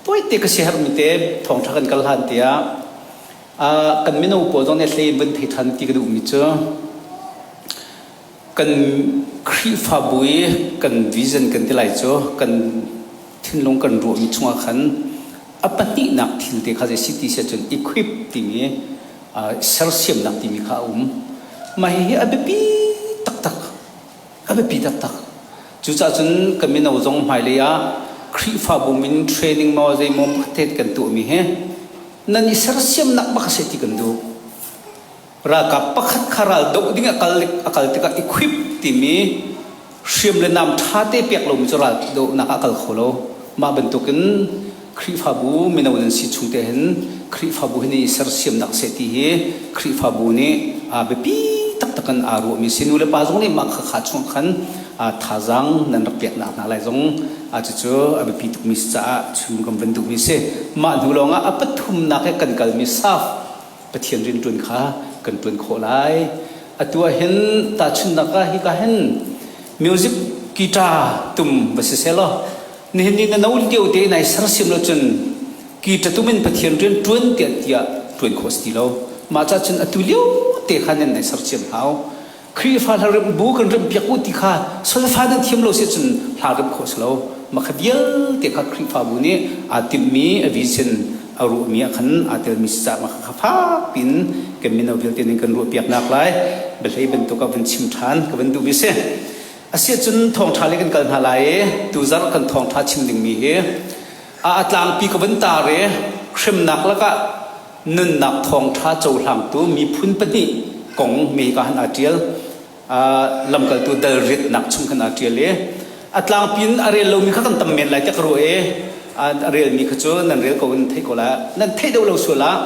Tawite ka siaherhmi te thawngṭha kan kal hlan tiah kan mino pawl zong nih hlei in vun thei ṭhan ti ka duhmi cu kan Khrihfabu i kan vision kan ti lai cu kan thinlung kan ruahmi chungah khan a pahnihnak thil te kha zei si ti si ahcun equip timi sersiamnak timi kha a um. Mah hihi a biapi taktak. A biapi taktak. Cucaah cun kan mino zong hmailei ah Khrihfabu min training maw zeimaw pakhat kan tuahmi hi nan i sersiamnak bak a si ti kan duh. Ralkap pakhat kha ral doh ding a kal a kal tikah equip timi hriam le nam ṭha te pek lomi cu ral dohnak ah a kal kho lo. Mah bantukin Khrihfabu mino nan si chung te hin Khrihfabu hi nan i sersiamnak seh ti hi Khrihfabu nih aa biapi taktak in aa ruahmi si. Nu le pa zong nih mah khakha chung khan thazaang nan rak peknak hna lai zong cucu a biapi tukmi si caah chim kan van duhmi si. Mah hnu lawngah a pathumnak he kan kalmi SAF Pathian rianṭuan kha kan ṭuan khawh lai. Atu ah hin tahchunhnak ah hika hin music guitar tum va si seh law nihin ni na no lio te nai sersiam lo cun guitar tum in Pathian rian ṭuan tiah tiah ṭuan khawh si ti lo. Mah ca cun atu lio te khan nan nai sersiam hau. Khrihfa hla remh bu kan remh piak u ti kha solfa nan thiam lo si cun hla remh khawh si lo. Mah kha vialte kha Khrihfabu nih aa timhmi a vision a ruahmi ah khan aa telmi si caah mah kha fak piin kan mino vialte nih kan ruahpiaknak lai biahlei bantuk ah vun chim ṭhan ka van duhmi si. Asiahcun thawngṭha le kan kal hna lai i tuzarh kan thawngṭha chim dingmi hi a tlangpi ka vun tar i hremnak lakah nunnak thawngṭha cohlangtu miphun pahnih kong me ka han aa ṭial. Lamkaltu dal riatnak chung khan aa ṭial i a tlangpi in a rel lomi kha kan tam men lai tiah ka ruah i a relmi kha cu nan rel ko in theih ko lai. Nan theih deuh lo sual ah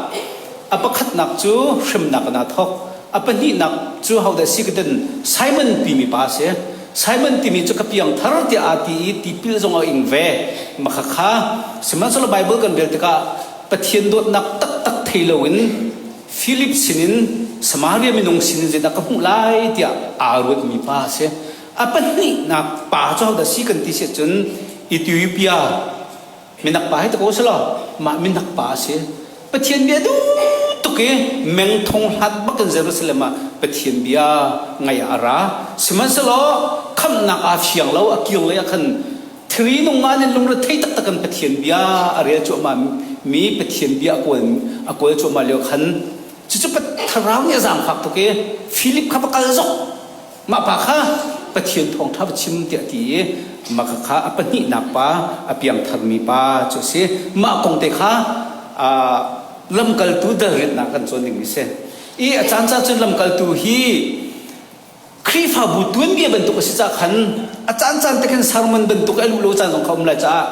a pakhatnak cu hremnak in aa thawk. A pahnihnak cu hodah si ka tin Simon timi pa a si. Simon timi cu ka piangthar tiah aa ti i tipil zong a ing ve. Mah kha sihmanhsehlaw Bible kan rel tikah Pathian dawtnak taktak thei loin Philip sinin Samaria minung sinin zeidah ka hmuh lai tiah aa ruatmi pa a si. A pahnihnak pa cu hodah si kan ti si ahcun Ethiopia minak pa hi ta ko selaw mah minak pa a si. Pathian bia duh tuk i meng thong hlat bakin Jerusalem ah Pathian bia ngaih ah a ra. Sihmanhsehlaw khamhnak aa fiang lo a kir lei ah khan Thiri nung ah nan lungre thei taktak in Pathian bia a rel cuahmah mi Pathian bia a kawl a kawl cuahmah lio khan cucu thlarau nih a zaangfak tuk i Philip kha va kal zok mah pa kha Pathian thawngṭha va chim tiah a ti i mah kha a pahnihnak pa a piangtharmi pa cu a si mah kong te kha lamkaltu dalritnak kan cawn dingmi si i a caan caan cun lamkaltu hi Khrihfabu tuanbia bantuk a si caah khan a caancaan te khan sermon bantuk a luh lo caan zong kha um lai caah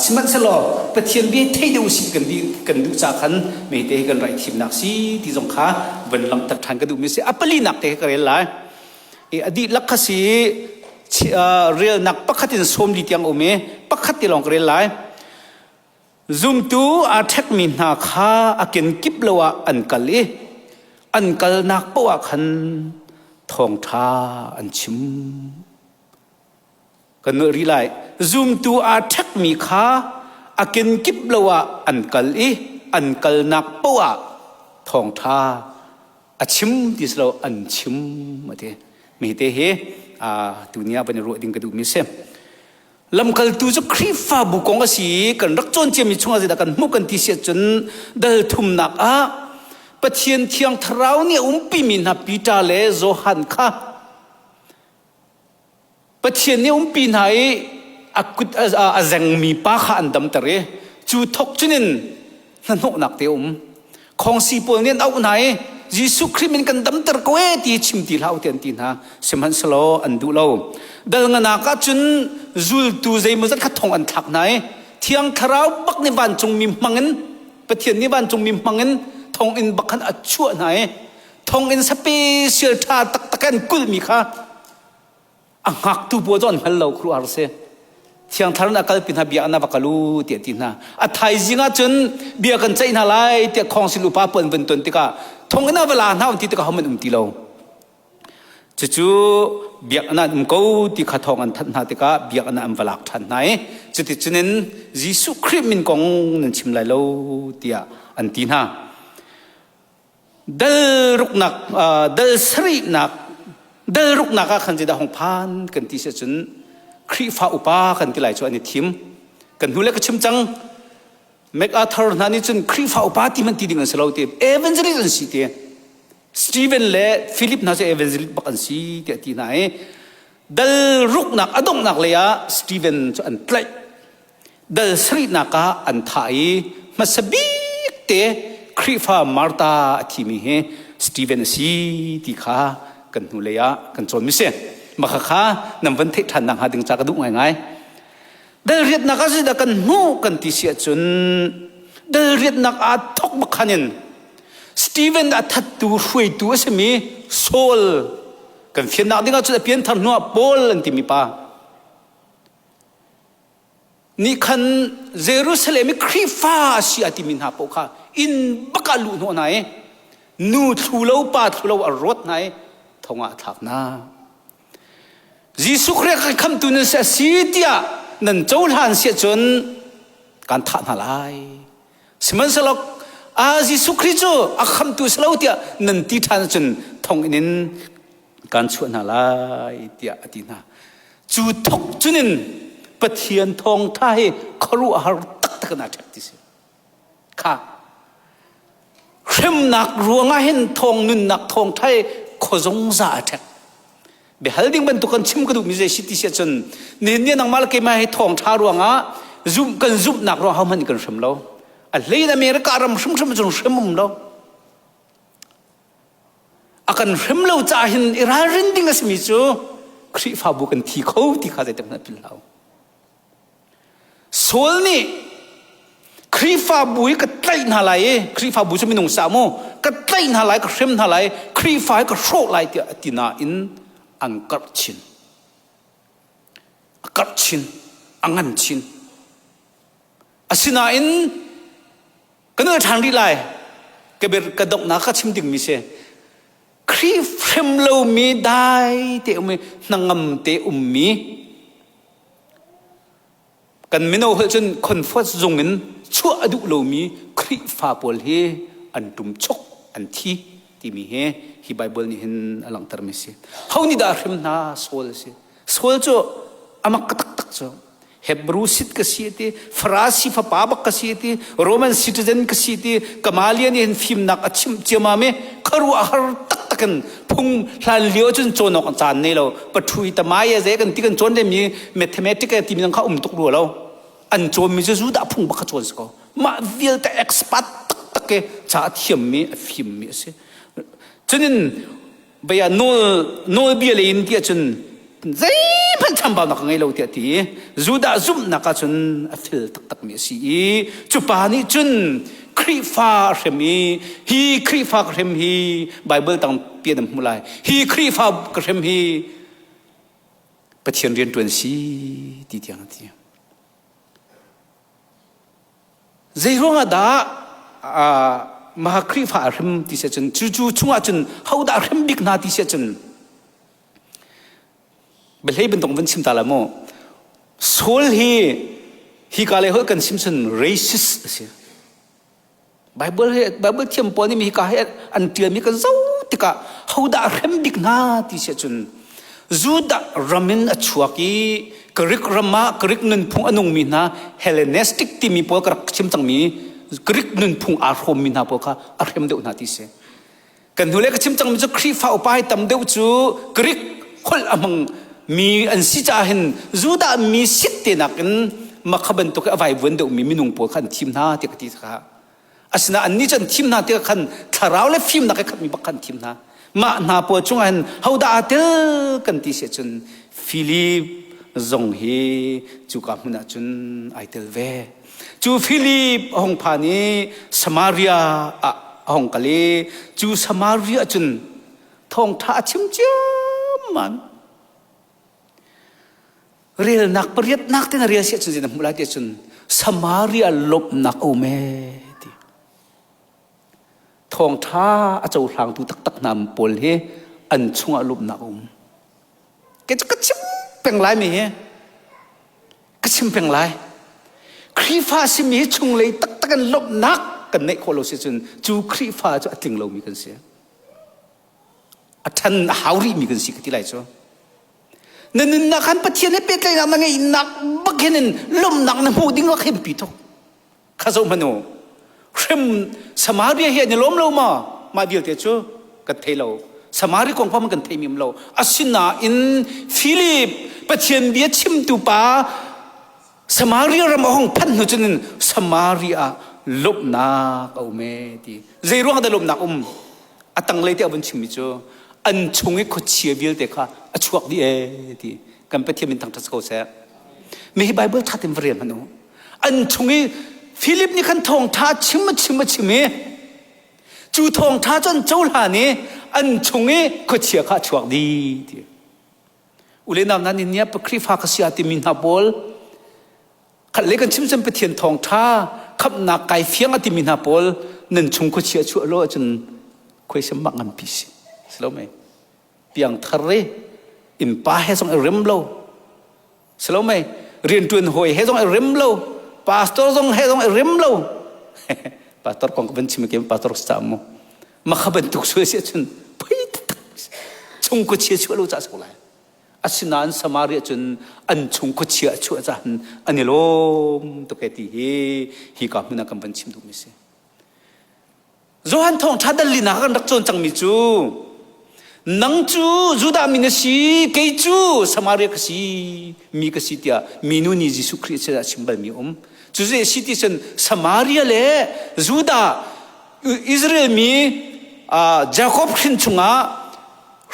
sihmanhsehlaw Pathian bia thei deuh usih kan kan duh caah khan mete hi kan rai thimnak si ti zong kha van langhter ṭhan ka duhmi si a palinak te ka rel lai i a dihlak kha si relnak pakhat in 40 tiang um i pakhat ti lawng ka rel lai Zumtu aa ṭhekmi hna kha a kenkip lo ah an kal i an kalnak paoh ah khan thawngṭha an chim. Kan nolh rih lai. Zumtu aa ṭhekmi kha a kenkip lo ah an kal i an kalnak paoh ah thawngṭha a chim ti si lo an chim a ti. Mi te hi tuni ah van i ruah ding ka duhmi a si. Lamkaltu cu Khrihfabu kong a si i kan rak cawn ciami chungah zeidah kan hmuh kan ti si ahcun dal thumnak ah Pathian Thiang Thlarau nih a umpimi hna Peter le Johan kha Pathian nih a umpi hna i a kut a zengmi pa kha an damter i cu thok cunin hnahnawhnak te a um. Khawngsi pawl nih an auh hna i Jesuh Khrih min kan damter ko e ti chim ti hlah u ti an ti hna. Sihmanhsehlaw an duh lo. Dal nganak ah cun zultu zeimawzat kha thong an thlak hna i Thiang Thlarau bak nih vancungmi hmangin Pathian nih vancungmi hmangin thonginn bak khan a chuah hna i thonginn special ṭha taktak an kulhmi kha A hngaktu pawl cu an hngal lo khuaruahhar si. Thiang Thlar in a kalpi hna bia na va kal u tiah ti hna. A thaizing ah cun bia kan ceih hna lai tiah khawngsil upa pawl an vun ton tikah thonginn ah va la hna un ti tikah hohmanh um ti lo. Cucu biakinn ah an um ko ti kha thawng an thanh hna tikah biakinn ah an va lak ṭhan hna i Cuticunin Jesuh Khrih min kong nan chim lai lo tiah an ti hna. Dal ruknak dal sarihnak dal ruknak ah khan zeidah hong phan kan ti si ahcun Khrihfa upa kan ti lai cu an i thim. Kan hnu le ka chim cang. MacArthur hna nih cun Khrihfa upa ti hmanh ti ding an si lo ti evangelist an si ti. Stephen le Philip hna cu evangelist bak an si tiah ti hna i dal ruknak a donghnak lei ah Stephen cu an tlaih. Dal sarihnak ah an thah i hmasa bik te Khrihfa Martha a thimi hi Stephen a si ti kha kan hnu lei ah kan cawnmi si. Mah kha nan van theih ṭhan nakhnga ding ca ka duh ngaingai. Dal riatnak ah zeidah kan hmuh kan ti si ahcun dal riatnak aa thawk bak khan in Stephen a thattu hruaitu a simi Saul kan fiannak ding ahcun a pianthar hnuah Paul an timi pa nih khan Jerusalem i Khrihfa a si a timi hna paoh kha inn bak ah luh hnawh hna i nu thlu lo pa thlu lo a rawt hna i thong ah a thlak hna. Jesuh Khrih kan khamtu nan si a si tiah nan cohlan si ahcun kan thah hna lai. Sihmanhsehlaw a Jesuh Khrih cu a khamtu si lo tiah nan ti ṭhan ahcun thonginn in kan chuah hna lai tiah a ti hna. Cu thok cunin Pathian thawngṭha hi khuaruahhar taktak in aa ṭhek ti si. Kha hremnak ruangah hin thawng nunnak thawngṭha hi khuazung za a ṭhek. Biahal ding bantuk kan chim ka duhmi zei si ti si ahcun nihin ni nangmah le keimah hi thawngṭha ruangah zumh kan zumhnak ruang hohmanh kan hrem lo. A hlei in America ram hrimhrim cun hrem um lo. A kan hrem lo caah hin i ralrin ding a simi cu Khrihfabu kan thi kho ti kha zeitik hmanh philh hlah. Saul nih Khrihfabu hi ka tlaih hna lai i Khrihfabu cu minung sa mu ka tlaih hna lai ka hrem hna lai Khrihfa hi ka hrawh lai tiah a ti nain an karh chin a karh chin a ngan chin asinain kan al ṭhan rih lai ka ber ka donghnak ka chim dingmi si Khrih hrem lomi dai te um i hnangam te ummi kan mino holh cun comfort zung in chuah a duh lomi Khrihfa pawl hi an ṭum chuk an thi timi hi hi Bible nih hin a langhtermi si. Ho nih dah a hrim hna? Saul a si. Saul cu amak taktak cu Hebrew sit ka si ti, Farasi fapa bak ka si ti, Roman citizen ka si ti, Kamalia nih hin fimnak a chimh ciamam i khuaruahhar taktak in phung hlan lio cun cawn awk caan nei lo. Pathui tamai ze kan ti kan cawn mi mathematics ti mi kha um tuk rua lo. An cawn mi cu Judah phung bak kha cawn si ko. Mah vialte expert taktak ke ca a thiam mi a fim mi a si. Cunin bia nawl nawlbia lei in tiah cun zeihmanh chambaunak ka ngei lo tiah ti i Judah zumhnak ah cun a fel taktakmi a si i cu pa nih cun Khrihfa a hrem i hi Khrihfa ka hrem hi Bible tang pian an hmu lai hi Khrihfa ka hrem hi Pathian rianṭuan si ti tiang a ti. Zeiruangah dah maha Khrihfa a hrim ti si ahcun cu cu chungah cun hodah a hrim bik hna ti si ahcun biahlei bantuk van chim ta la mu Saul hi hi ka le holh kan chim cun racist a si Bible hi Bible thiam pawl nih hika hi an ṭialmi kan zoh tikah hodah a hrem bik hna ti si ahcun Judah ram in a chuak i Greek ram ah Greek nunphung a nungmi hna Hellenistic timi pawl ka rak chim cangmi Greek nunphung aa hrawmmi hna pawl kha a hrem deuh hna ti si. Kan hnulei ka chim cangmi cu Khrihfa upa hi tam deuh cu Greek holh a hmang mi an si caah hin Judah mi sit te nakin makha bantuk i a vaivuan deuhmi minung pawl kha an thim hna tiah ka ti kha. Asinain annih cu an thim hna tikah khan thlarau le fimnak i khatmi bak khan an thim hna. Mah hna pawl chungah hin hodah aa tel kan ti si ahcun Philip zong hi cuka hmun ah cun ai tel ve. Cu Philip a hung phan i Samaria ah a hung kal i cu Samaria cun thawngṭha a chim ciammam. Relnak pariatnak te na rel si ahcun zei na hmuh lai ti ahcun Samaria lawmhnak a um ee ti. Thawngṭha a cohlangtu taktak hna pawl hi an chungah lawmhnak a um. Kei cu ka chim peng lai mi hi. Ka chim peng lai. Khrihfa simi hi chunglei taktak in lawmhnak kan neih khawh lo si cun cu Khrihfa cu a tling lomi kan si. A ṭhan a hau rihmi kan si ka ti lai cu. Na nunnak khan Pathian he pehtlaihnak na ngeihnak bak hin in lawmhnak na hmuh ding bak hi biapi tuk. Kha zoh hmanh u. Hrem Samaria hi an i lawm lo ma? Mah vialte cu kan thei lo. Samari kong pa kan thei mim lo. Asinain Philip Pathian bia chimtu pa Samaria ram a hung phanh hnu cun Samaria ah lawmhnak a um ee ti. Zei ruang dah lawmhnak um? A tanglei te a vun chimmi cu an chung i khuachia vialte kha a chuak dih ee ti. Kan Pathian min thangṭhat ko seh. Mi hi Bible ṭha tein va rel hmanh u. An chung i Philip nih khan thawngṭha chim a chim a chim i cu thawngṭha cu an cohlan i an chung i khuachia kha a chuak dih ti. Ule nau nan in nia Khrihfa ka si a timi hna pawl khat le kan chim cun Pathian thawngṭha khamhnak kai fiang a timi hna pawl nan chung khuachia chuah lo ahcun khuaisam mak nganpi si si lo mei piangthar i innpa he zong i rem lo si lo mei rianṭuan hawi he zong i rem lo pastor zong he zong i rem lo pastor kong ka van chim ke pastor sa mu makha bantuk sual si ahcun poi taktak chung khuachia chuah lo ca so lai asinain Samaria cun an chung khuachia chuah cahan an i lawm tuk e ti hi hi ka hmun ah kan van chim duhmi si Johan thawngṭha dal linak kan rak cawn cangmi cu nang cu Judah mi na si kei cu Samaria ka si mi ka si tiah minu nih Jesuh Khrih sinah chim balmi um cu zei si ti cun Samaria le Judah Israel mi Jakob hrin chungah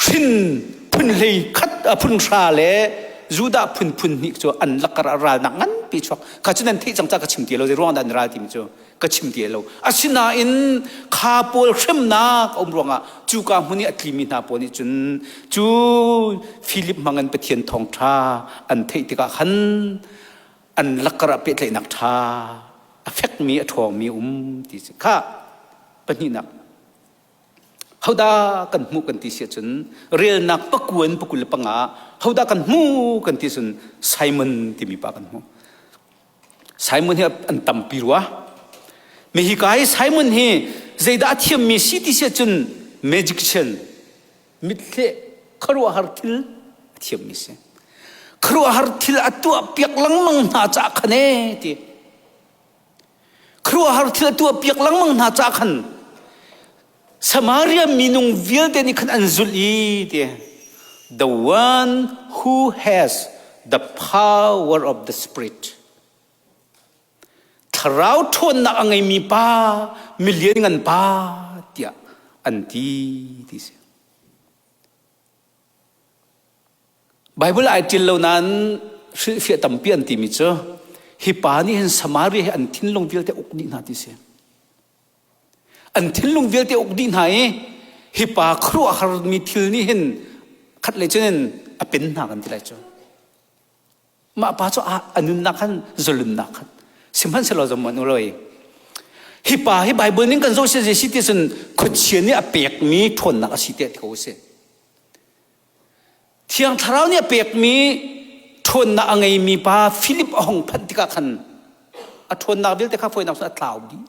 hrin phun hlei khat phun hra le Judah phun phun hnih cu an lakar ah ralnak nganpi chuak kha cu nan theih cang ca ka chim ti lo zei ruang dah an ral timi cu ka chim ti lo asinain kha pawl hremnak a um ruangah cuka hmun i a tlimi hna pawl nih cun cu Philip hmangin Pathian thawngṭha an theih tikah khan an lakar ah pehtlaihnak ṭha a fekmi a ṭhawngmi um ti si kha pahnihnak hodah kan hmuh kan ti si ahcun relnak pakuan pakul le panga hodah kan hmu kan ti cun Simon timi pa kan hmuh Simon hi an tampi rua mi hika hi Simon hi zeidah a thiammi si ti si ahcun magician mithleh khuaruahhar thil a thiammi si khuaruahhar thil a tuah piak lengmang hna caah khan ee ti khuaruahhar thil a tuah piak lengmang hna caah khan Samaria minung vialte nih khan an zulh i ti the one who has the power of the spirit Thlarau ṭhawnnak a ngeimi pa, milian ngan pa tiah an ti ti si. Bible ai ṭil lo nain hrilhfiah tampi an timi cu hi pa nih hin Samaria hi an thinlung vialte uk dih hna ti si. An thinlung vialte uk dih hna i hi pa khuaruahharmi thil nih hin khat lei cun in a pen hna kan ti lai cu. Mah pa cu a nunnak khan zalunnak khan sihmanhsehlaw zong u loi hi pa hi Bible ning kan zoh si si ti cun khuachia nih a pekmi ṭhawnnak a si tiah ti ko si. Thiang Thlarau nih a pekmi ṭhawnnak a ngeimi pa Philip a hung phanh tikah khan a ṭhawnnak vialte kha fawinak cun a tlau dih.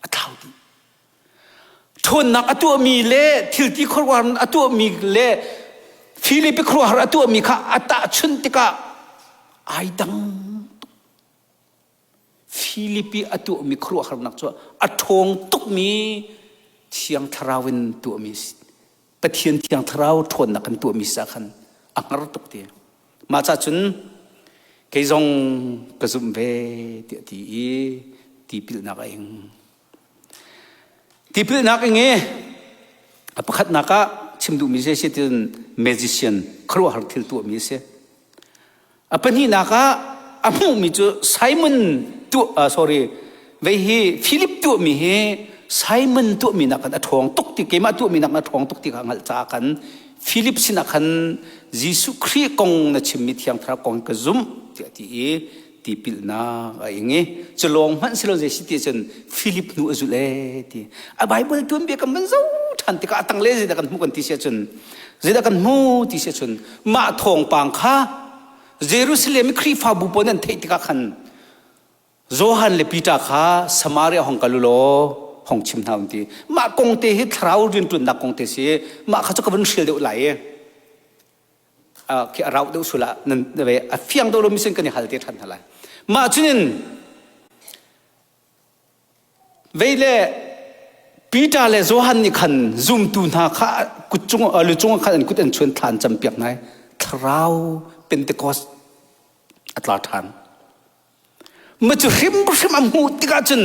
A thlau dih. Ṭhawnnak a tuahmi le thilti khuaruahhar a tuahmi le Filipi khuaruahhar a tuahmi kha a tahchunh tikah ai dang tuk. Filipi a tuahmi khuaruahharnak cu a ṭhawng tukmi Thiang Thlarau in tuahmi Pathian Thiang Thlarau ṭhawnnak in tuahmi sa khan a hngar tuk ti. Mah ca cun kei zong ka zumh ve tiah ti i tipilnak a ing. Tipilnak ing i a pakhatnak ah chim duhmi si si tiin magician khuaruahhar thil tuahmi a si. A pahnihnak ah a hmuhmi cu Simon tuah sorry vei hi Philip tuahmi hi Simon tuahmi nakin a ṭhawng tuk ti keimah tuahmi nakin a ṭhawng tuk ti kha hngalh caah khan Philip sinah khan Jesuh Khrih kong na chimmi Thiang Thlarau kong ka zumh tiah a ti i tipilnak a ing i cu lawng hmanh si lo zei si ti cun Philip hnu a zulh ee ti a Bible tuanbia kan van zoh ṭhan tikah a tangle zeidah kan hmuh kan ti si ahcun zeidah kan hmu ti si ahcun mah thawngpang kha. Jerusalem i Khrihfabu pawl an theih tikah khan Johan le Peter kha Samaria hong kal u law hong chim hna un ti. Mah kong te hi thlarau rianṭuannak kong te si. Mah kha cu ka vun hrial deuh lai i khi a rauh deuh sul ah nan a fiang deuh lomi sin kan i hal te ṭhan hna lai. Mah cunin Vei le Peter le Johan nih khan zumtu hna kha kut cung lu cungah khan an kut an chuan thla an campiak hna i thlarau Pentecost a tla ṭhan. Mah cu hrimhrim a hmuh tikah cun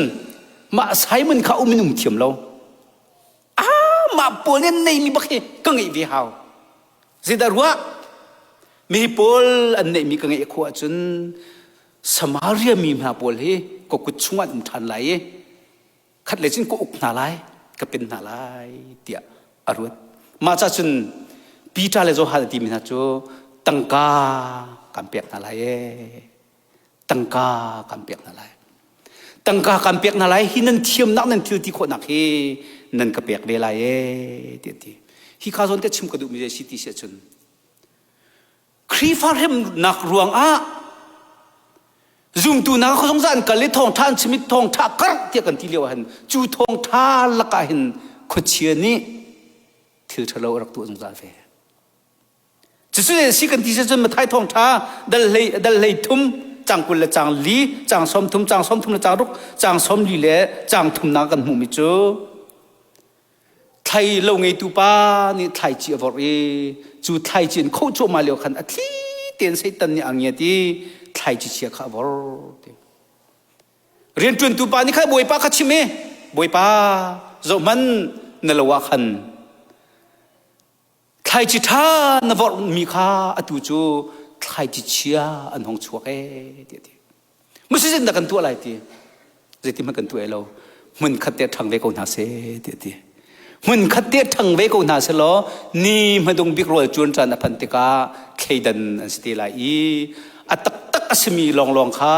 mah Simon kha um in um thiam lo. Ah, mah pawl nih an neimi bak hi ka ngeih ve hau. Zeidah ruah? Mi pawl an neihmi ka ngeih khawh ahcun Samaria mi hna pawl hi ka kut chungah an um ṭhan lai i khat lei cun ka uk hna lai, ka pen hna lai tiah a ruat. Mah ca cun Peter le Johan a timi hna cu tangka kan pek hna lai ee. Tangka kan pek hna lai. Tangka kan pek hna lai hi nan thiamnak nan thil ti khawhnak hi nan ka pek ve lai ee tiah ti. Hi kha zawn te chim ka duhmi si ti si ahcun Khrihfa hremnak ruangah zumtu hna kha zungzal an kal i thawngṭha an chim i thawngṭha karh tiah kan ti lio ah hin cu thawngṭha lakah hin khuachia nih thil ṭhalo a rak tuah zungzal ve. Cucu si kan ti cun Mathai thawngṭha dal hlei dal hlei thum cang 20 le cang li cang 30 cang 30 le cang ruk cang 40 le cang thumnak kan hmuhmi cu Thlai lo ngeitu pa nih thlaici a vorh i cu thlaici in khoh cuahmah lio khan a thli tein Satan nih a ngiat i thlaici chia kha a vorh ti. Rianṭuantu pa nih khan Bawipa kha chim i Bawipa zohhmanh na lo ah khan thlaici ṭha na vorhmi kha atu cu thlaici chia an hong chuak ee tiah a ti. Moses dah kan tuah lai ti zeiti hmanh kan tuah lo hmun khat te ṭhang ve ko hna seh ti a ti hmun khat te ṭhang ve ko hna seh law ni hmadung bik rawl cuan caan a phanh tikah thleidan an si te lai i a taktak a simi lawnglawng kha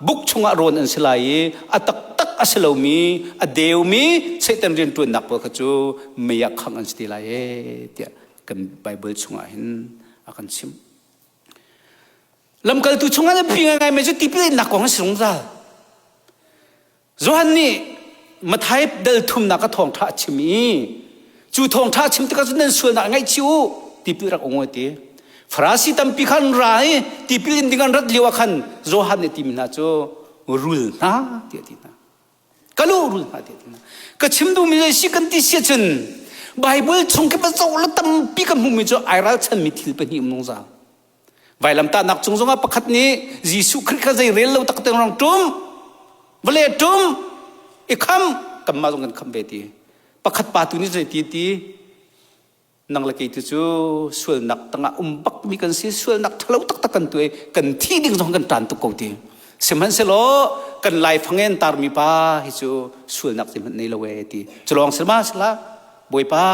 buk chungah rawn an si lai i a taktak a si lomi a deumi Satan rianṭuannak pawl kha cu mei ah khangh an si te lai ee tiah kan Bible chungah hin a kan chimh. Lamkaltu chungah na pi ngaingai mi cu tipil innak kong a si zungzal. Johan nih Matthai dal thumnak a thawngṭha a chim i cu thawngṭha a chim tikah cun nan sualnak ngaihchih u tipil rak ung ti. Farasi tampi khan ra i tipil in ding an rat lio ah khan Johan nih timi hna cu rul hna tiah ti hna. Ka lu rul hna tiah ti hna. Ka chim duhmi zei si kan ti si cun Bible chung khi zoh la tampi kan hmuhmi cu ai ralchanmi thil pahnih um zungzal. Vailamtahnak cung zongah pakhat nih Jesuh Khrih kha zei rel lo tak te rong ṭum vale ṭum i kham kanmah zong kan kham ve ti pakhat pa tu nih zei ti ti nang le kei tu cu sualnak tangah um bak mi kan si sualnak ṭhalo taktak kan tuai kan thi ding zong kan ṭan tuk ko ti sihmanhsehlaw kan laifang in tarmi pa hi cu sualnak zeihmanh nei lo e ti culawng sila sila Bawipa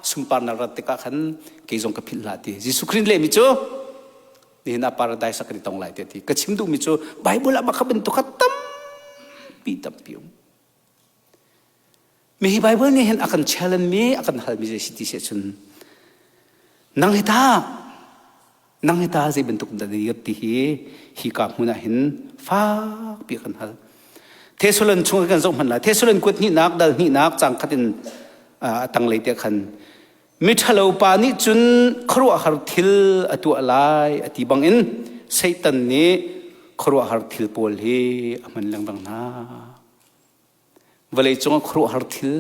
sunparnak rat tikah khan kei zong ka philh hlah ti Jesuh Khrih lehmi cu nihin ah paradise ah kan i tong lai ti ka chim duhmi cu Bible ah mah bantuk kha tampi tampi um mi hi Bible nih hin a kan challenge mi a kan halmi zei si ti si cun nang hi ta Nang hi ta zei bantuk dah na dir ti hi hika hmun ah hin fakpi kan hal. Thessalon chung kan zoh hman lai. Thessalon kuat hnihnak dal hnihnak cang khat in a tanglei te khan miṭhalo pa nih cun khuaruahhar thil a tuah lai a ti bangin Satan nih khuaruahhar thil pawl hi a hman lengmang hna. Vawlei cungah khuaruahhar thil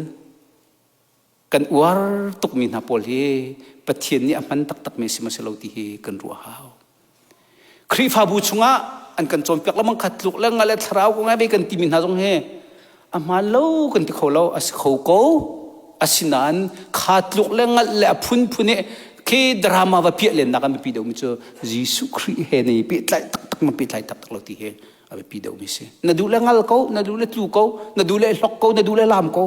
kan uar tukmi hna pawl hi Pathian nih a hman taktakmi si maw si lo ti hi kan ruah hau. Khrihfabu chungah an kan cawnpiak lamang kha tluk le nga le thlarau ko ngai kan timi hna zong hi a hmaan lo kan ti kho lo a si kho ko asinain kha tluk le ngalh le a phunphun i khi drama va piah len nak an biapi deuhmi cu Jesuh Khrih he ne pehtlai taktak ma pehtlai taktak lo ti hi a biapi deuhmi si na duh le ngal ko na duh le tlu ko na duh le hlok ko na duh le lam ko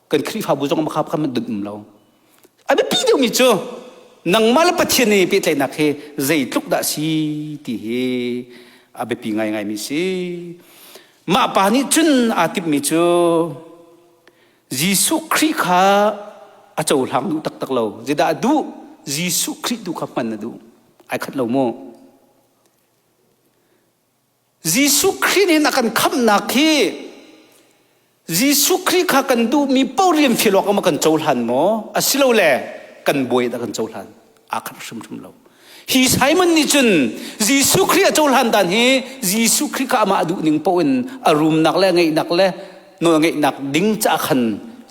kan Khrihfabu zong makha kha man dun um lo a biapi deuhmi cu nangmah le Pathian i pehtlaihnak hi zeitluk dah si ti hi a biapi ngaingaimi si mah pa nih cun aa timhmi cu Jesuh Khrih kha a cohlang duh taktak lo zeidah a duh Jesuh Khrih tu kha hman a duh ai khat lo mu. Jesuh Khrih nih a kan khamhnak hi Jesuh Khrih kha kan duhmi paoh rian fial awk ah kan cohlan maw? Asilole kan bawi dah kan cohlan? Aa khat hrimhrim lo. Hi Simon nih cun Jesuh Khrih a cohlan dan hi Jesuh Khrih kha amah a duh ning paoh in a rumnak le a ngeihnak le nawlngeihnak ding caah khan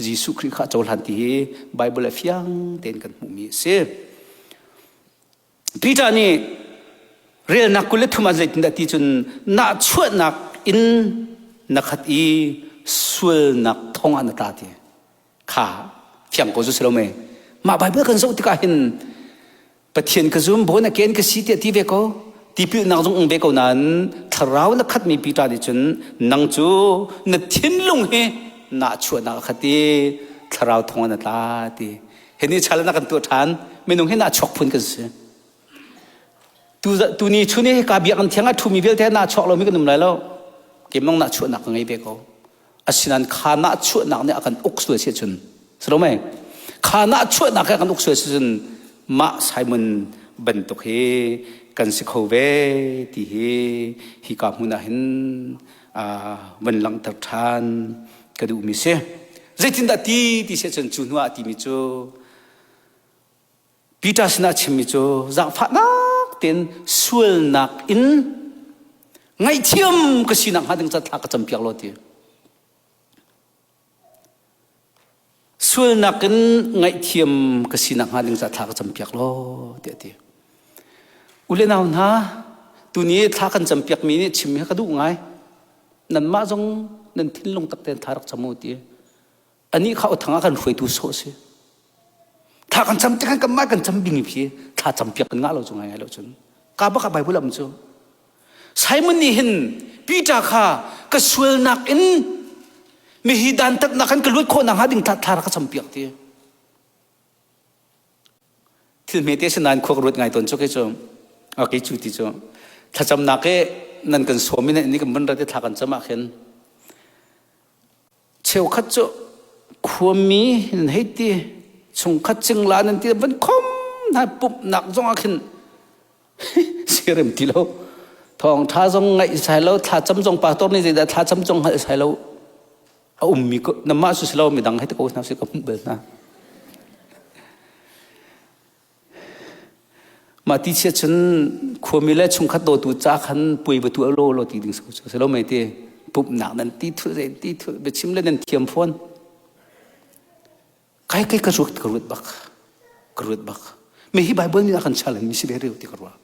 Jesuh Khrih kha a cohlan ti hi Bible ah fiang tein kan hmuhmi a si. Peter nih relnak 23 ah zeitindah ti cun nahchuahnak in na khat i sualnak thong ah na tla ti kha fiang ko zu si lo mei mah Bible kan zoh tikah hin Pathian ka zum born again ka si tiah ti ve ko tipilnak zong um ve ko nain thlarau na khatmi Peter nih cun nang cu na thinlung hi nahchuahnak a khat i thlarau thong ah na tla ti hi ni chal na kan tuah ṭhan minung hi nahchuak phun kan si tu tu ni chun hi ka biakinn thiang ah ṭhumi vialte nahchuak lomi kan um lai lo keimah nahchuahnak ka ngei ve ko asinain kha nahchuahnak nih a kan uk sual si cun si lo mei kha nahchuahnak he a kan uk sual si cun mah Simon bantuk hi kan si kho ve ti hi hika hmun ah hin van langhter ṭhan ka duhmi si. Zeitindah ti ti si cun cu hnu ah timi cu Peter sinah chimmi cu zaangfahnak tein sualnak in ngaihthiam ka sinak hnga ding ca thla ka campiak law ti. Sualnak in ngaihthiam ka sinak hnga ding ca thla ka campiak law tiah a ti. U le nau hna, tuni thla kan campiakmi nih chim hi ka duh ngai. Nanmah zong nan thinlung tak tein thla rak cam u ti. Anih kha uthang ah kan hruaitu sawh si. Thla kan cam tikhan kanmah kan cam bing hi thla campiak kan ngah lo cu ngai ngai lo cun. Ka bak ah Bible am cu. Simon nih hin Peter kha ka sualnak in mihi dantatnak kan ka luat khawh nakhnga ding thla rak ka campiak ti. Thil hmete si nain khua ka ruat ngai tawn cu kei cu. Okay cu ti cu. Thlacamnak i nan kan sawm i ni kan vun rat i thla kan cam ah khin cheukhat cu khuami nan hei ti chungkhat cingla nan ti van khom hna pumhnak zong ah khin sirem ti lo thawngtha zong ngaih sai lo thlacam zong pastor nih zeidah thlacam zong hngalh sai lo a ummi ko namah su si lo midang hei te ko hna si ka hmuh bal hna mah ti chia cun khuami le chungkhat dawtu ca khan puai va tuah law law ti ding si lo mei ti pumhnak nan ti thul zei ti thul biachim le nan thiam fawn Kai kai ka ruat ka ruat bak. Ka ruat bak. Me hi Bible nih a kan challenge mi si ve reu ti ka ruah.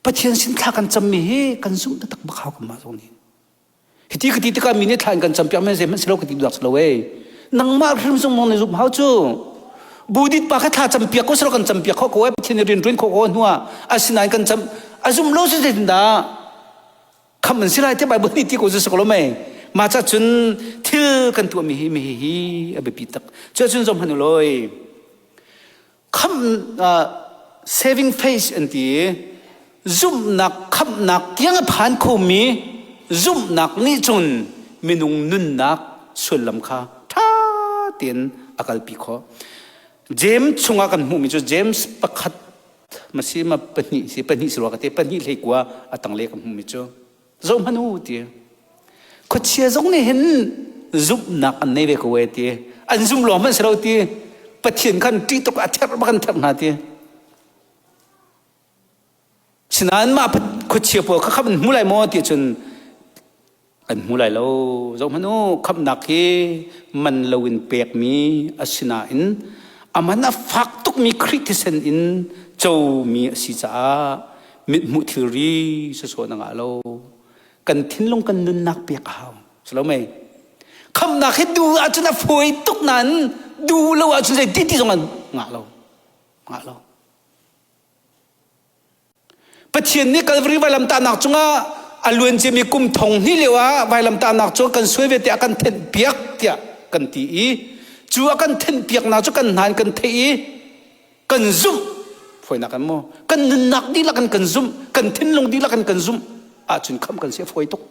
Pathian sin thla kan cammi hi kan zumh taktak bak hau kan mah zong nih. Hiti ka ti tikah mi nih thla in kan campiak men zeihmanh si lo ka ti duak si lo ei. Nangmah hrim zong mong na zumh hau cu. Budit pa kha thla campiak ko silo kan campiak kho ko ai Pathian nih rian ṭuan kho ko hnuah asinain kan cam a zum lo si zeitindah kham an si lai tiah Bible nih ti ko cu si ko lo mei mah ca cun thil kan tuahmi hi mi hi a biapi tak cu cun zom hanu loi kham saving face an ti zumhnak khamnak tiang a phan khomi zumhnak nih cun minung nunnak sullam kha ṭha tein a kalpi khawh James chungah kan hmuhmi cu James pakhat Masi ma pahnih si pahnih si rua ka te pahnih hlei kua a tangle ka hmuhmi cu zoh hmanh u ti khuachia zong nih hin zumhnak an nei ve ko e ti an zum lawng hmanh si lo ti Pathian khan ṭih tuk a therh bak an therh hna ti sinain mah khuachia pawl kha kham an hmu lai maw ti cun An hmu lai lo. Zohhmanh u, khamhnak hi man loin pekmi a si nain a man a fak tukmi Khrih thisen in comi a si caah mithmuh thilri sawsawh na ngah lo. Kan thinlung kan nunnak pek a hau. Si lo mei? Khamhnak hi duh ahcun a fawi tuk nain duh lo ahcun zei ti ti zong an ngah lo. Ngah lo. Pathian nih Kalvari vailamtahnak cungah a luan ciami kum thong hnih lio ah vailamtahnak cu kan suai ve tiah kan thenhpiak tiah kan ti i cu a kan thenhpiaknak cu kan hna in kan theih i kan zumh fawinak kan maw kan nunnak dihlak in kan zumh kan thinlung dihlak in kan zumh ahcun khamh kan si a fawi tuk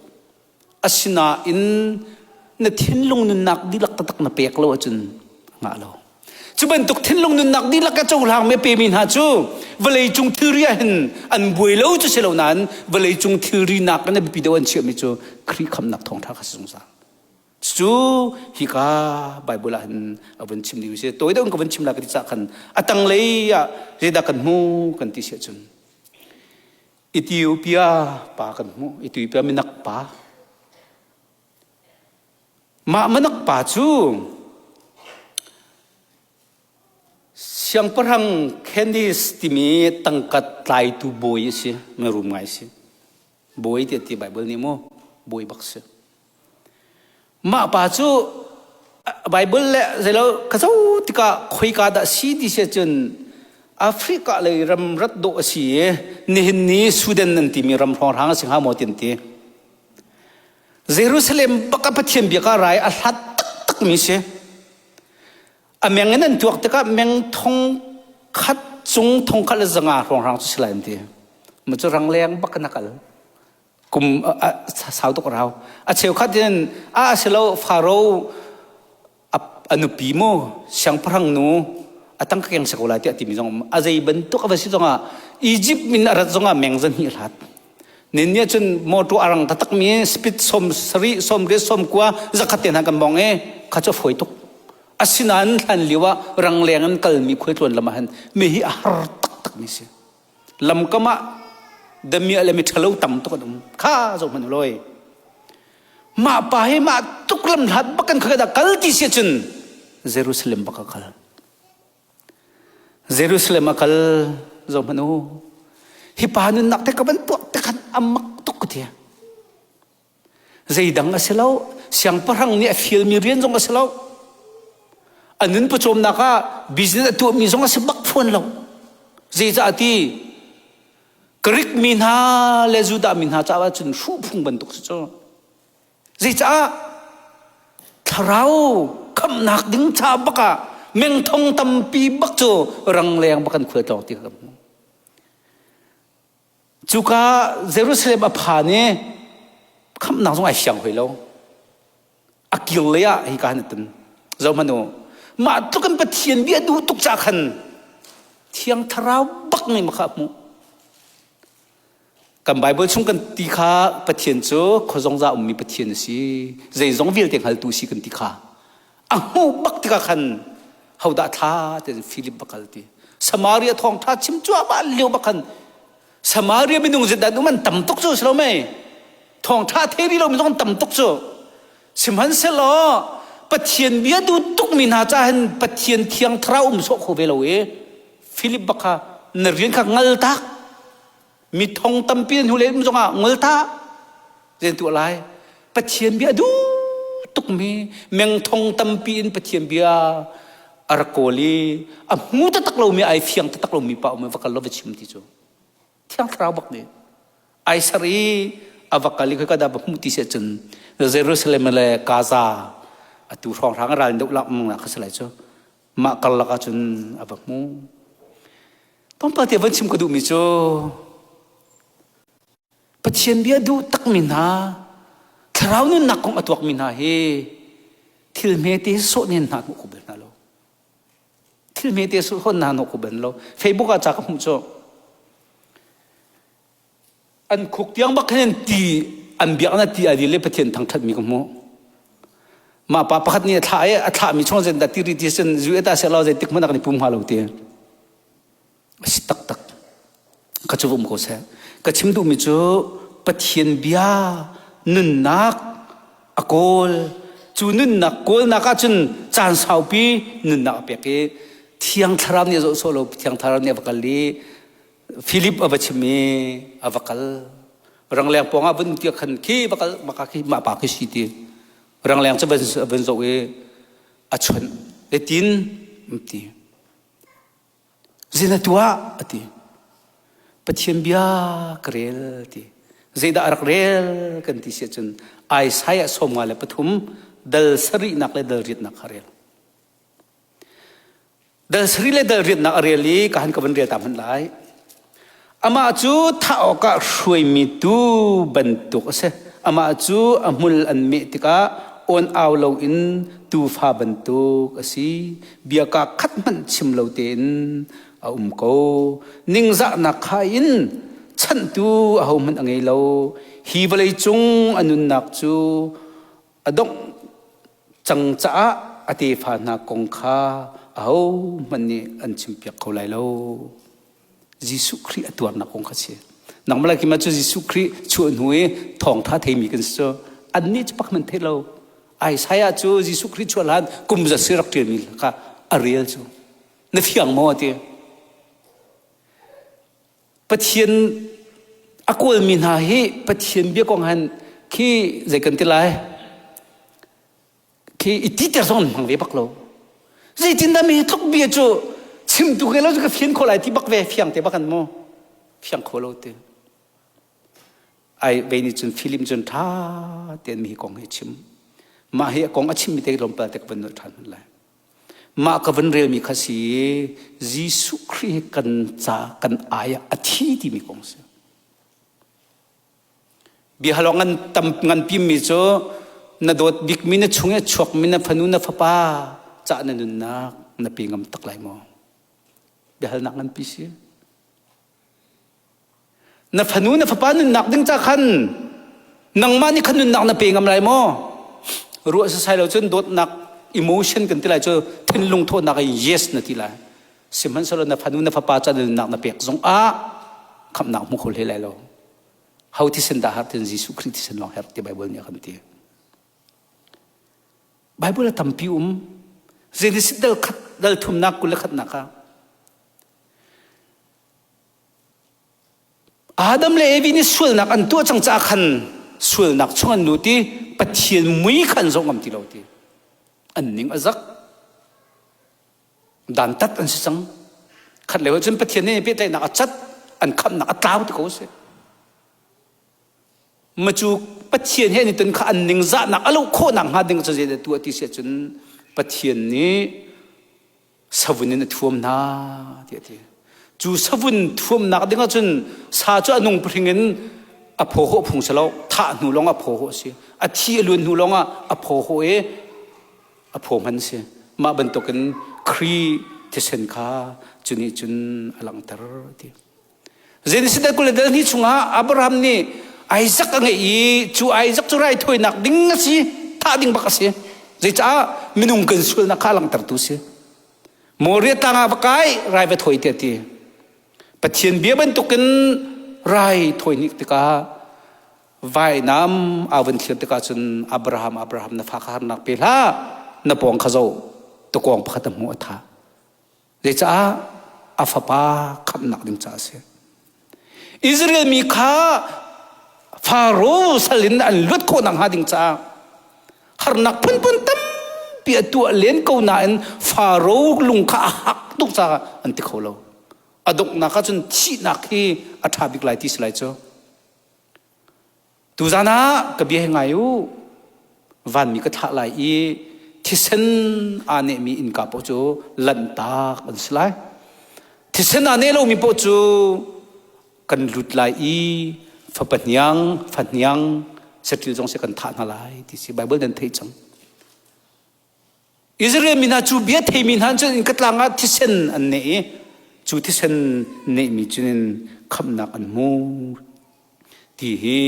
Asinain na thinlung nunnak dihlak taktak na pek lo ahcun a ngah lo. Cu bantuk thinlung nunnak dihlak a cohlang mi a pemi hna cu vawleicung thilri ah hin an buai lo cu si lo nain vawleicung thilri nak in a biapi deuh an chiahmi cu Khrih khamnak thawngṭha kha si zungzal. Cu hika Bible ah hin a vun chim ding si. Tawi deuh in ka vun chim lai ka ti cah khan a tanglei ah zeidah kan hmu kan ti si ahcun Ethiopia pa kan hmuh. Ethiopia minak pa. Mah minak pa cu siangpahrang Candace timi tangka tlaitu bawi a si, mirum ngai a si. Bawi tiah ti Bible nih mu, bawi bak si. Mah pa cu Bible le zeilo ka zo tikah khoika dah si ti si cun Africa lei ram rat dawh a si i nihin ni Sudan an timi ram hrawnghrang a si hnga maw ti an ti. Jerusalem bak a Pathian bia ka rai a hlat taktak mi si. A meng in an tuak tikah meng thong khat cung thong khat le zanga hrawnghrang cu si lai an ti. Mu cu rangleng bak in a kal. Kum sau tuk rau. A cheukhat in a si lo Faro a nupi mu siangpahrang nu a tangka keng si ko lai tiah timi zong a zei bantuk a va si zongah Egypt min a rat zongah meng zan hnih hlat nin nih cun motor a rang taktak mi speed som sari som riat som kua zakhat te hna kan bong e kha cu fawi tuk asinain hlan lio ah rangleng in kalmi khualtlawn lam ah hin mi hi a har taktak mi si lamkam ah damiah le miṭhalo tam tuk an um kha zoh hmanh ulawi mah pa hi mah tuk lam hlat bak kan kha kal ti si cun Jerusalem bak a kal Jerusalem a kal zoh hmanh u hi pa nunnak te ka van tuak te khan a mak tuk ka ti Zeidang a si lo. Siangpahrang nih a fialmi rian zong a si lo. A nun pawcawmnak ah business a tuahmi zong a si bak fawn lo. Zeicah ti Greek mi hna le Judah mi hna caah cun hruhphung bantuk si cu. Zeicah thlarau khamhnak ding ca bak ah mengthong tampi bak cu rangleng bak kan khualtlawng ti ka hmu. Cuka Jerusalem a phan i khamhnak zong ai siang hoi lo. A kir lei ah hika han tun. Zoh hmanh u. Mah tluk in Pathian bia duh tuk ca khan Thiang Thlarau bak nih makha hmuh. Kan Bible chung kan ti kha Pathian cu khuazongza ummi Pathian a si. Zeizong vialte hngaltu si kan ti kha. A hmuh bak tikah khan hodah thla te Philip bakal ti. Samaria thawngtha chim cuahmah lio bak khan Samaria minung zet dan um an tam tuk cu si lo mei. Thawngtha thei lo mi zong tam tuk cu. Sihmanhsehlaw Pathian bia duh tuk mi hna ca hin Pathian thiang thlarau um sawh kho ve lo i Philip bak kha na rian kha ngal tak mi thong tampi hnu le um zongah ngol ta zein tuah lai Pathian bia duh tukmi meng thong tampi in Pathian bia a rak kawl i a hmu taktak lomi ai fiang taktak lomi pa um va kal lo va chim ti cu thiang thlarau bak nih ai ser i a va kal i khoi ka dah va hmuh ti si cun Jerusalem le Gaza atu hrawnghrang ral deuh lak mong kha si lai cu mah karlak ah cun a va hmu Tlawmpal te van chim ka duhmi cu Pathian bia duh takmi hna thlarau nunnak kong a tuakmi hna hi thil hmete sawh nen hna hnawh kho bal hna lo. Thil hmete sawh hna hnawh kho bal lo. Facebook ah ca ka hmuh cu an khuk tiang bak hin ti an biak na ti ai le Pathian thangthat mi ka hmuh. Mah pa pakhat nih a thlah i a thlahmi chung zen dah ti ri ti sin zu eta se lo zei tik hmanh ah kan i pum hnga lo ti. A si taktak. Ka cu um ko seh. Ka chim duhmi cu Pathian bia nunnak a kawl. Cu nunnak kawlnak ahcun caan saupi nunnak a pek i Thiang Thlarau nih a zoh sawh lo. Thiang Thlarau nih a va kal i Philip a va chim i a va kal. Rangleng pawng ah vun tia khan khi va kal maka khi mah pa khi si ti. Rangleng cu van zoh i a chawnh. Etin ti. Zei na tuah? a ti. Pathian bia ka rel ti. Zeidah a rak rel kan ti si ahcun Isaiah 53 dal sarihnak le dal riatnak kha rel. Dal sarih le dal riatnak a rel i ka han ka van rel ta hmanh lai. Amah cu thah awkah hruaimi tuu bantuk a si. Amah cu a hmul an meh tikah awn au loin tuufa bantuk a si. Bia kaa khat hmanh chim lo tein a um ko. Ningzahnak kha in chanhtu ahohmanh a ngei lo. Hi vawlei cung a nunnak cu a dongh cang caah a tefa hna kong kha ahohmanh nih an chimpiak kho lai lo. Jesuh Khrih a tuarnak kong kha si. Nangmah le keimah cu Jesuh Khrih chuah hnu i thawngṭha theimi kan si cu annih cu pakhat hmanh thei lo. Isaiah cu Jesuh Khrih chuah hlan kum za si rak ṭialmi kha a rel cu. Na fiang maw ti? Pathian a kawlmi hna hi Pathian bia kong han khi zei kan ti lai? Khi i titer zong an hmang ve bak lo. Zeitindah mi tluk bia cu chim tu ke lo cu ka fian kho lai ti bak ve fiang te bak an mu. Fiang kho lo ti. Ai ve ni cun film cun tha tein mi hi kong hi chim. Mah hi a kong a chim mi te lawmpal te ka van nolh ṭhan hman lai. Mah ka van relmi kha si Jesuh Khrih kan ca kan ai ah a thi timi kong si. Biahal ngan tam ngan pimmi cu na dawt bikmi na chung i a chuakmi na fanu na fapa cah na nunnak na pe ngam tak lai maw? Biahalnak nganpi si. Na fanu na fapa nunnak ding ca khan nangmah nih khan nunnak na pe ngam lai maw? Ruah sasai lo cun dawtnak emotion kan ti lai cu thinlung thawhnak in yes na ti lai. Sihmanhsehlaw na fanu na fapa ca nunnak na pek zong ah khamhnak hmu kho hlei lai lo. Ho thisen dah har tin Jesuh Khrih thisen lawng herh ti Bible nih a kan ti. Bible a tampi um. Genesis dal khat dal thumnak 21 nak ah Adam le Evi nih sualnak an tuah cang caah khan sualnak chung an lut i Pathian mui kha an zoh ngam ti lo ti. An ning a zak. Dantat an si cang. Khat lei cun Pathian nih pehtlaihnak a cat, an khamhnak a tlau ti ko si. Macu Pathian he an i ton kha an ningzahnak a loh khawhnak hnga ding cu zeidah tuah ti si ahcun Pathian nih savun in a thuam hna tiah a ti. Cu savun thuamnak ding ahcun sa cu a nung pahring in a phawhawh phung si lo, thah hnu lawng ah phawhawh a si. A thi a luan hnu lawng ah a phawhawh i a phaw hman si. Mah bantukin Khrih thisen kha cu nih cun a langhter ti. Genesis 22 chungah Abraham nih Isaac a ngeih i cu Isaac cu raithawinak ding a si, thah ding bak a si. Zeicah minung kan sualnak kha a langhtertu si. Moriah tlang ah va kai, rai va thawi tiah ti. Pathian bia bantukin rai thawi hnik tikah vainam aa vun thlir tikah cun Abraham Abraham na fa kha harnak pe hlah na pawng kha zoh tukuang pakhat a hmuh a tha. Zeicah a fapa khamhnak ding caah a si. Israel mi kha Faro sal in an luat khawh nakhnga ding caah harnak phunphun tampi a tuah len ko nain Faro lung kha a hak tuk caah an ti kho lo. A donghnak ah cun thihnak hi a ṭha bik lai ti si lai cu. Tuzan ah ka bia hi ngai u. Vanmi ka thlah lai i thisen aa nehmi innka paoh cu lanhtak an si lai. Thisen aa neh lomi paoh cu kan lut lai i fapa hniang, fa hniang, saṭil zong si kan thah hna lai ti si Bible nan theih cang. Israel mi hna cu bia theimi hna cun inn tlang ah thisen an neh i cu thisen nehmi cun in khamhnak an hmu ti hi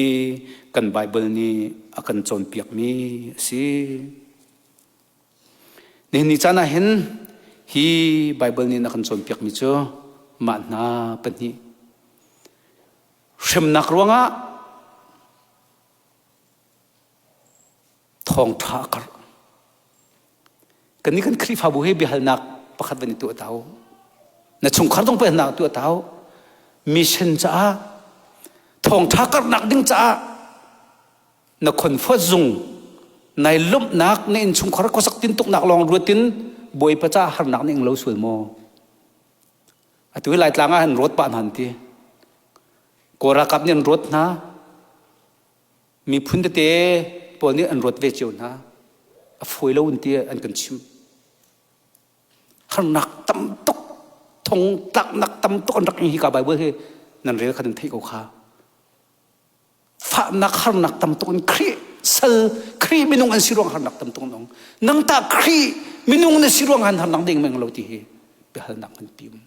kan Bible nih a kan cawnpiakmi a si. Nihin ni caan ah hin hi Bible nih a kan cawnpiakmi cu mah hna pahnih hremnak ruangah thawngṭha a karh. Kannih kan Khrihfabu hi biahalnak pakhat van i tuah ta u. Na chungkhar zong biahalnak tuah ta u. Mission caah thawngṭha karhnak ding caah na khonfuat zung nai lawmhnak na innchungkhar khuasak tintuknak lawng ruat in Bawipa caah harnak na ing lo sual maw? Atu hi Laitlang ah han ruat pah hna an ti. Kawl ralkap nih an ruat hna. Miphun tete pawl nih an ruat ve cio hna. A fawi lo in ti an kan chim. Harnak tam tuk, thong tlaknak tam tuk an rak ing hi ka Bible hi nan rel kha nan theih ko kha. Fahnak harnak tam tuk in Khrih Sal Khrih minung an si ruang harnak tam tuk nong. Nang tah Khrih minung na si ruang han harnak ding meng lo ti hi biahalnak ngan pi um.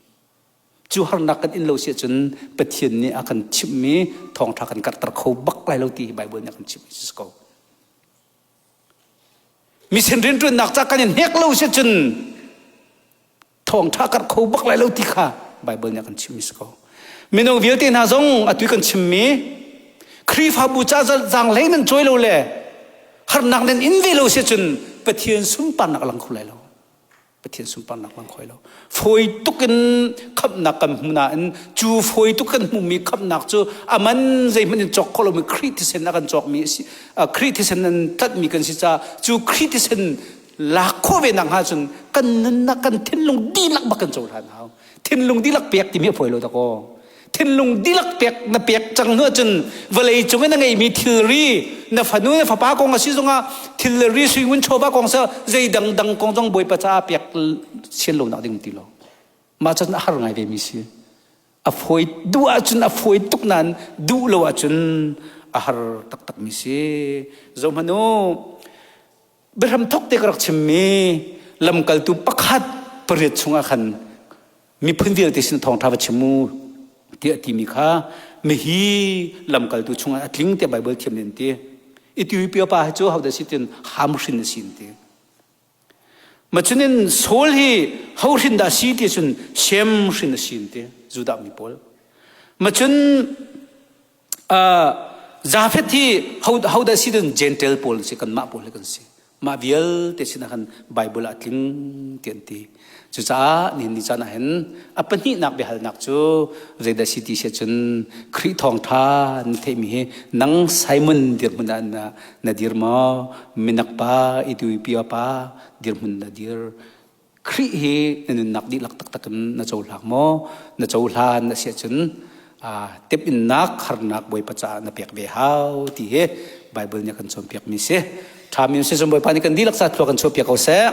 Cu harnak kan in lo si ahcun Pathian nih a kan chimhmi thawngṭha kan karhter kho bak lai lo ti hi Bible nih a kan chimhmi si ko. Mission rianṭuannak ca kan in hnek lo si ahcun thawngṭha karh kho bak lai lo ti kha Bible nih a kan chimhmi si ko. Minung vialte hna zong atu kan chimmi Khrihfabu ca zaanghlei nan cawi lo le harnak nan in ve lo si ahcun Pathian sunparnak a lang kho lai lo. Pathian sunparnak lang khoi lo. Fawi tuk in khamhnak kan hmu nain cu fawi tuk kan hmumi khamhnak cu aman zeihmanh in cawk kho lomi Khrih thisen a kan cawkmi a si. Khrih thisen an tlanhmi kan si caah cu Khrih thisen lak khawh ve nak hnga cun kan nunnak kan thinlung dihlak bak kan cohlan hau. Thinlung dihlak pek timi a fawi lo dakaw. Thinlung dihlak pek na pek cang hnu ahcun vawlei cung i na ngeihmi thilri na fanu na fapa kong a si zongah thilri sui ngun chawva kong sa zei dangdang kong zong Bawipa caah pek sian lo nak ding ti lo. Mah cun a har ngai ve mi si. A fawi duh ahcun a fawi tuk nain duh lo ahcun a har taktak mi si. Zohhmanh u, biahram thok te ka rak chimmi lamkaltu pakhat pariat chungah khan miphun vialte sin thawngṭha va chim u tiah timi kha mihi lamkaltu chungah a tling tiah Baibal thiam nih an ti. Ethiopia pa hi cu hodah si tin Ham hrin a si an ti. Macunin Saul hi ho hrin dah si ti cun Shem hrin a si an ti Judah mi pawl. Macun Jafeth hi ho dah si tin Gentile pawl si kanmah pawl hi kan si. Mah vialte sinah khan Baibal ah a tling ti an ti. Cucaah nihin ni caan ah hin a pahnihnak biahalnak cu zeidah si ti si ahcun Khrih thawngṭha na theihmi hi nang Simon dirhmun ah na dir maw? Minak pa, Ethiopia pa dirhmun na dir. Khrih hi na nunnak dihlak taktak in na cohlang maw? Na cohlan a si ahcun temhinnak harnak Bawipa caah na pek ve hau ti hi Bible nih a kan cawnpiakmi si. Ṭhami si cun Bawipa nih kan dihlak ca thlua kan chuahpiak ko seh.